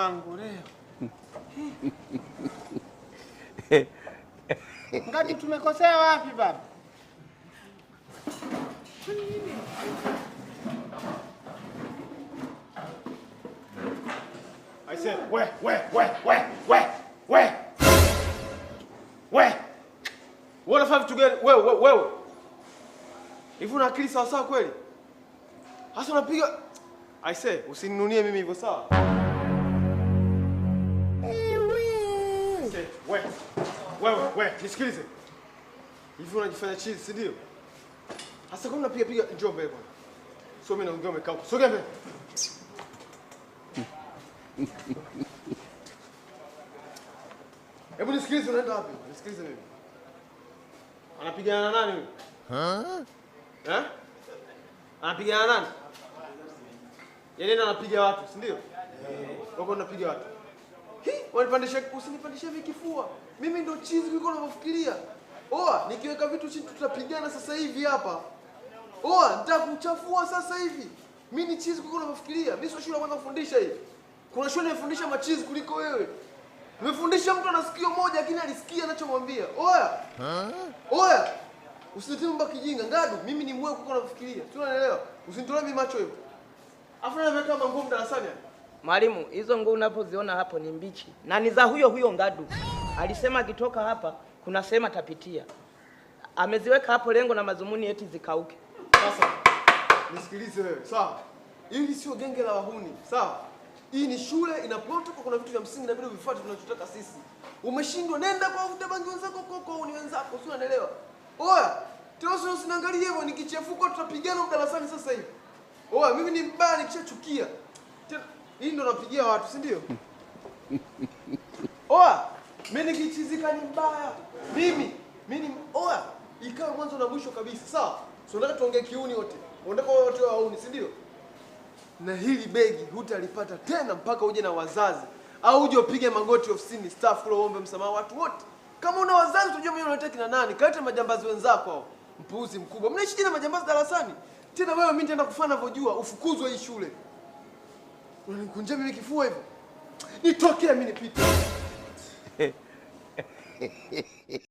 Wangu leo. Ngati tumekosea wapi baba? I said, we, we, we, we, we, we. We. Wewe unafanya vitu gani? Wewe, wewe, wewe. Hivi una akili sawa sawa kweli? Hasa unapiga. I say, usininunie mimi hivyo, sawa? I say, we. Wewe, we, nisikilize. Hivi unajifanya chizi, si ndio? Hasa kama unapiga piga, njoo mbele bwana. Sio mimi naongea, umekaa huko. Sogea mbele. Hebu nisikilize, unaenda wapi? Nisikilize mimi. Anapigana na nani huyu? Eh? Anapigana na nani? Yeye ndio anapiga watu, si ndio? Wako unapiga watu. Hi, wanipandisha, usinipandishe hivi kifua. Mimi ndo chizi kuliko unavyofikiria. Oa, nikiweka vitu chini tutapigana sasa hivi hapa. Oa, nitakuchafua sasa hivi. Mimi ni chizi kuliko unavyofikiria. Mimi sio shule ya kwanza kufundisha hii. Kuna shule imefundisha machizi kuliko wewe. Nimefundisha mtu ana sikio moja lakini alisikia anachomwambia. Oya. Oya. Usinitie mambo ya kijinga. Ngadu, mimi ni mwewe kuliko unavyofikiria. Si unanielewa? Usinitolee mimi macho hivyo. Afu na nimeweka mangumu darasani hapa. Mwalimu, hizo nguo unapoziona hapo ni mbichi na ni za huyo huyo Ngadu. Alisema akitoka hapa kuna sehemu atapitia. Ameziweka hapo lengo na madhumuni eti zikauke. Sasa nisikilize wewe, sawa? Hili sio genge la wahuni, sawa? Hii ni shule, ina protocol, kuna vitu vya msingi inabidi uvifuate tunachotaka sisi. Umeshindwa, nenda kwa wavuta bangi wenzako huko, kwa ni wenzako, si unanielewa? Oya, tena usiniangalie hivyo, nikichefuka tutapigana huko darasani sasa hivi. Oya, mimi ni mbaya nikishachukia. Tena hii ndo napigia watu, si ndio? Oya, mimi nikichizika ni mbaya. Mimi ni oya, ikawe mwanzo na mwisho kabisa, sawa? So nataka tuongee kiuni wote. Unataka wote wauni, si ndio? Na hili begi hutalipata tena mpaka uje na wazazi au uje upige magoti ofisini staff kule uombe msamaha watu wote. Kama una wazazi tujue mwenyewe unaleta kina nani? Kaleta majambazi wenzako hao. Mpuuzi mkubwa. Mnaishi na majambazi darasani. Tena wewe mimi nitaenda kufanya ninavyojua, ufukuzwe hii shule. Unanikunjia mimi kifua hivyo? Nitokee mimi nipite.